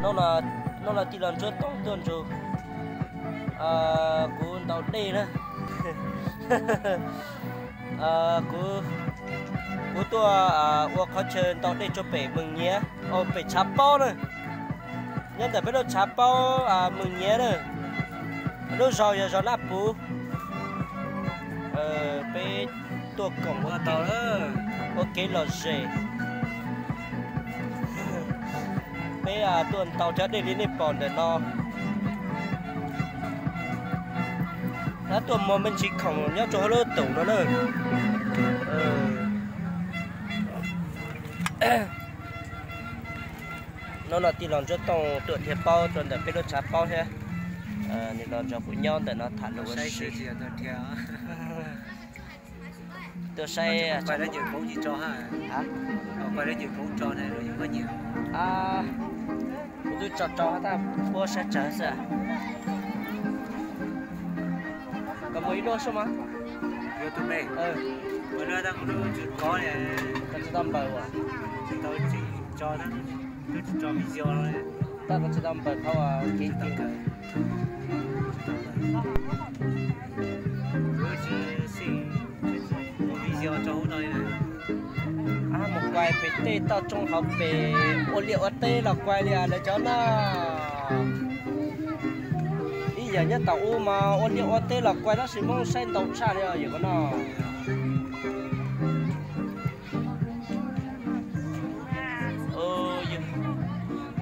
Hnub no tij laug Ntsuab Tooj tuaj nrug kuv ntaus dej na. Kuv, kuv tuaj ua qhov chaw ntaus dej rua pem Mees Nyiav, pem Tshav Paub na. Nyob ntawm peb lub Tshav Paub Mees Nyiav na. Lub zos yog zos Naj Puv. Peb tuaj koom ua kev lom zem. Peb tuaj ntaus cov dej li nej pom ntawm no. Tuaj muag me ntsis khoom nyob rua hauv lub tum no na. Hnub no tij laug Ntsuab Tooj tuaj dhia paub rua ntawm peb lub Tshav Paub thiab. Nws los nrog kuv nyob ntawm no tham lus ua si. Tuaj saib, kuv twb tso rau hab tab puab sab tsawg xwb. Koj muaj ib lub sub mas? Koj tsis tau npaws as? Tab koj tsis tau npaws thaub kev ti. Mus kuais pem tej toj roob hauv pes ua liaj ua teb los kuais li lawv cov no. Ib yam nyob tom ub mas ua liaj ua teb los kuais tab sis Hmoob saib ntau tshaj li yam ko no.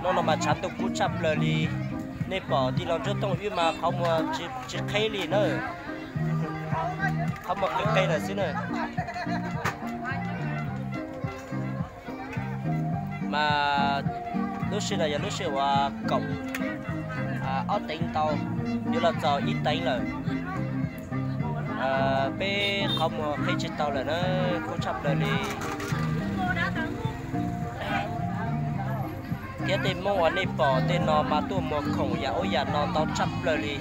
Hnub no mas tshav ntuj kub tshaj plaws li. Nej pom tij laug Ntsuab Tooj wb mas qhov muag tsis qheb li na. Qhov muag qheb qe lawm xwb na. Mas lub sij no yog lub sij uas kaum ob teev ntau, yuav los txog ib teev lawm. Peb qhov muag qheb tsis tau lawm na, kub tshaj plaws li. Thiab tej Hmoob uas nej pom tej no mas tuaj muag khoom yam ub yam no ntau tshaj plaws li.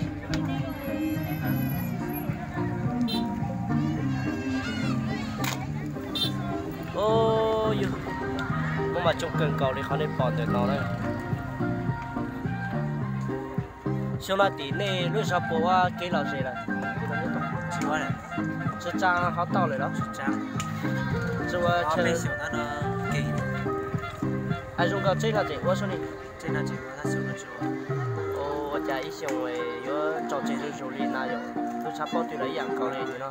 Ub, yog Hmoob mas coob kawg nkaus li qhov nej pom ntawm no na. Xyoo no tim nej lub zog puas ua kev lom zem lawm? Tsis tsaa ho tau lawm los? Tsis ua chaw. Zoo nkaus tseeb no tseem ua xyoo ni? Ua cas ib xyoos yuav tso tseg zuj zus li na yom? Lub Tshav Paub twb lawm ib yam nkaus li no.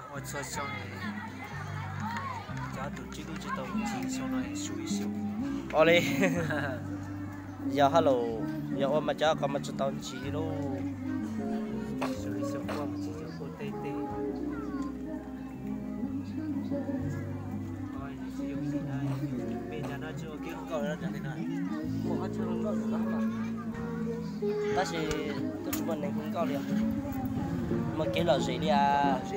Ua li, yog hab los, yog ua mas cov ko mas tsis tau ntsis li lauj. Tab sis twb tsis muaj neeg hu nkauj li os. Muaj kev lom zem li as.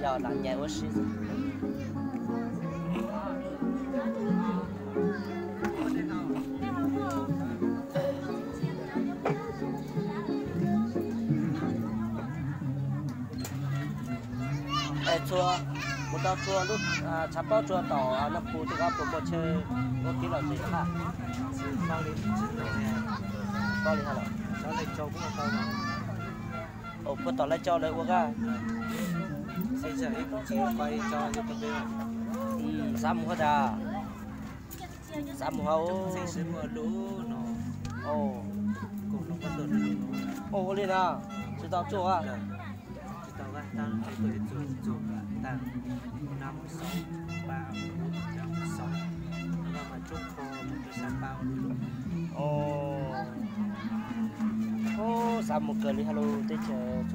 Yog lam nyas ua si. Es txhua, mus rau txhua lub Tshav Paub txhua tom Naj Pus tej ko puas muaj chaw ua kev lom zem hab? Puag tom lawv cov lawv ua koj. Xav mus hab tas. Xav mus hab. Ua li na, tsis tau tsuaj. Xav mus kawg li hab lub teb chaws,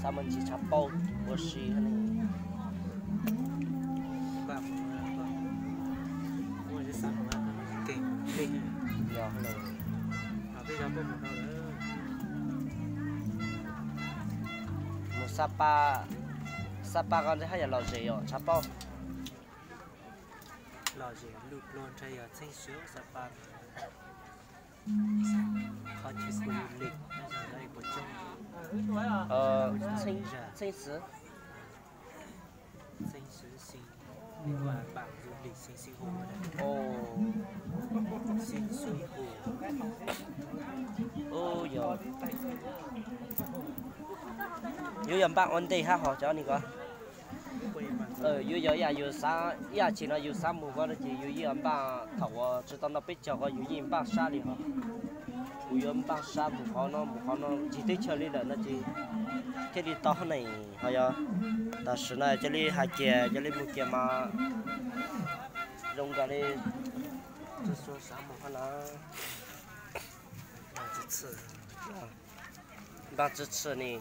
xav mus ntsis Tshav Paub ua si hab li. Mus Xa Pa, Xa Pa ko ntawd haj yam lom zem yom Tshav Paub? Lom zem lug luag ntshe yog Txheej Xwm Xa Pa. Txheej Xwm. Yuav yog npaj ua ntej hab hos cov ni ko. Yuav yog ib yam yus xav, ib yam tsis no yus xav mus ko no ces yus yeej npaj thaum uas tsis tau noj peb caug ko yus yeej npaj sab li hos. Kuv yuav npaj sab mus qhov no mus qhov no ncig teb chaws li lawm no ces thiaj li tau hab neeg hos yog. Tam sim no cia li hais kiag cia li mus kiag mas zoo nkaus li xav mus hab na. Npaj txhij txhij ni,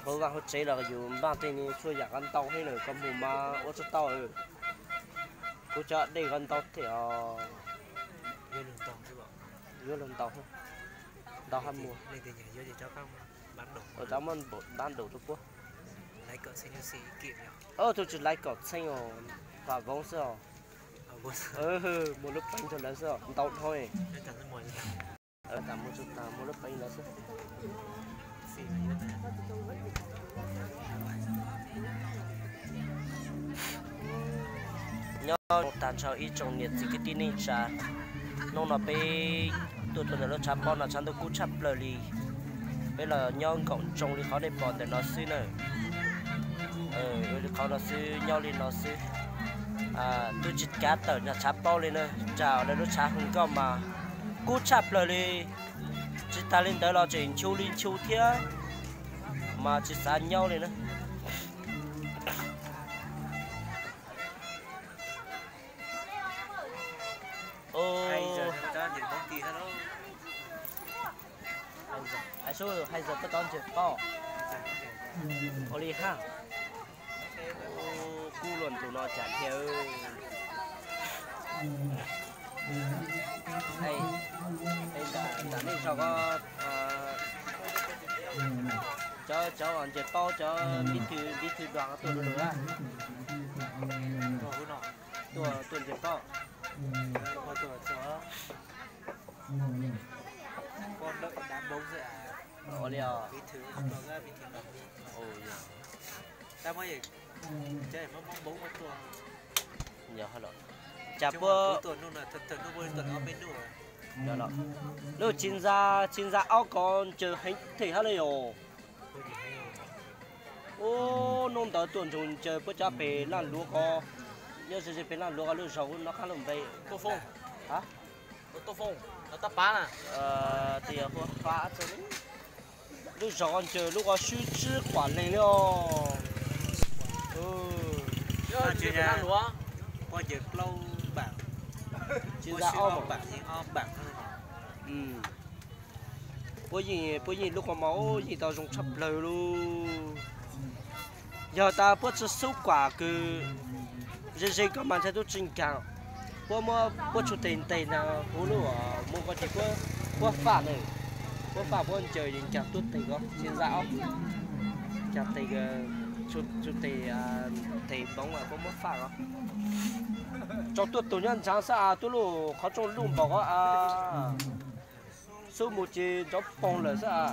hauv vaj hauv tsev los yus npaj tej ni txhua yam ko ntau heev lawm koj mus mas ua tsis tau. Kuv cov dej ko ntau thiab os. Yuav luag ntau, ntau hab muag. Cov muab npam daum rau puab. Tus tsis laiv kaum txheej os, vam voov xwb os. Muaj lub peev rau lawv xwb os, ntau dhau. Mus lub peev lawv xwb. Nyob zoo tag nrho ib tsoom niam txiv kwv tij neej tsa, hnub no peb tuaj rau ntawm lub tshav pob no tshav ntuj kub tshaj plaws li. Peb los nyob nkaum ntsoog li qhov nej pom ntawm no xwb na. Li qhov no xwb, nyob li no xwb. Twb tsis kav tawm nram tshav pob li na, nram lawv lub tshav hu nkauj mas kub tshaj plaws li. Tsis tas li ntawd los tseem nchu li nchu thiab, mas tsis xav nyob li na. Hais sub hais zog tuaj rov ntses poj. Ua li hab. Kub luaj ntus no cas thiab. Nram nej zog ko, cov, cov ntses paub cov npib thw, npib thw dua tuaj lawm a. Tuaj, tuaj ntses paub. Ua li os. Cas puab, lub tsis ntxa, tsis ntxa aub ko ntsaws heev them hab li os. Ub, hnub ntawd tuaj ntsoog ntsaws puab cov pem Laj Luav ko, nyob ze ze pem Laj Luav ko lub zog no qab lub npe, lub zog ko ntsaws lub ko swb tsib quam leeg li os. Puab yeej, puab yeej lub qhov muag yeej tau zoo tshaj plaws lauj. Yog tas puab tsi xub kuam kws ze ze ko mas ntshai tub tsi nkaag. Puab muab puab tsuj tes ntes na huv lub mus ko ces puab faj na, puab faj puab ncaws ncaag tuab tes ko tsis ntxa ob, ncaag tes, tsuj tes, tes npoov puab muab faj os. Tsaus tuaj tug nyob ntsaag xwb as, tuab luj qhov rooj luj npaum ko as. Xub mus ces nrov poog lawm xwb as.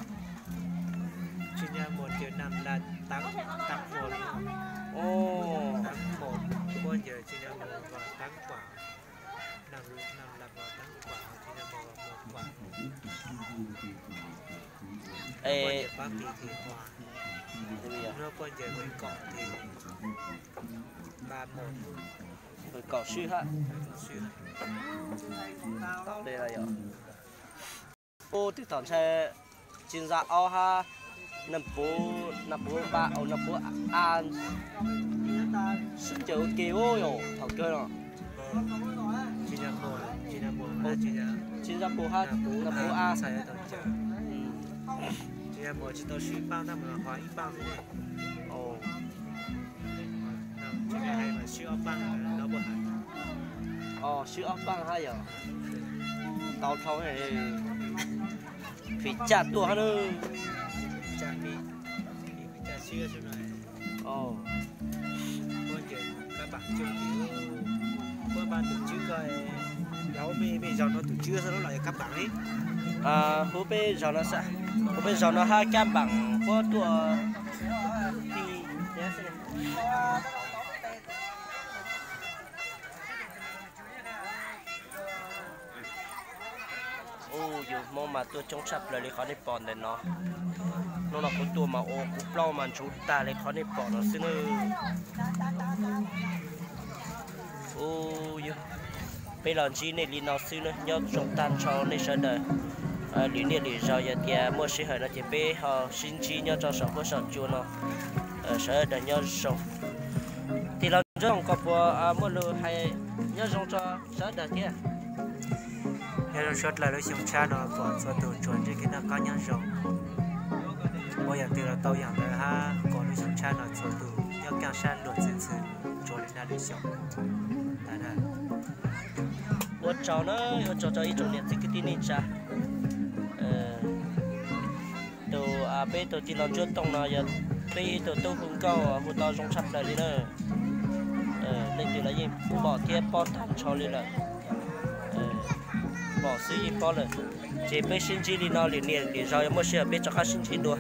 Kaum swb hab. Ub, tej thaum ntshai tsis ntxa ob hab, nas puv npa, nas puv a, sib ncaws ua ke ub yom, thaum kawg no. Tsis ntxa puv hab, nas puv a. Swb ob paaj hab yom. Tau dhau, phim caj tuaj hab na. Huv peb zog no, huv peb zog no hab kab npaam puab tuaj. Ub, yus Hmoob mas tuaj coob tshaj plaws li qhov nej pom ntawm no. Hnub no kuv tuaj mas ua kuv plaub mas ntshuv tag li qhov nej pom no xwb nawb. Ub, yog peb los ntsib nej li no xwb nawb, nyob zoo tag nrho nej sawv daws. Lwm niaj lwm zaus yog tias muaj sij hawm no ces peb ho sib ntsib nyob rau saum huab saum cua no. Sawv daws nyob zoo. Tij laug Ntsuab Tooj, koj puas muaj lus hais nyob zoo rau sawv daws thiab? Nyob zoo suav dlawg, lub xyoo tshab no kom txhua tus tsuas ntsib kev noj qab nyob zoo, ua yam twg los tau yam ntawd hab kom lub xyoo tshab no txhua tus nyob kaj sab luag txwv txhwv tsuas li naj lwm xyoo. Ua tsaug na, ua tsaug rau ib tsoom niam txiv kwv tij neej tsa. Tus, peb tus tij laug Ntsuab Tooj no yog peb ib tug tub hu nkauj hu tau zoo tshaj plaws li na. Leej twg los yeej pom thiab paub tag nrho li lawm. Pom xwb yeej paub lawm. Ces peb sib ntsib li no, lwm niaj lwm zaus yog muaj sij hawm peb rov qab sib ntsib dua.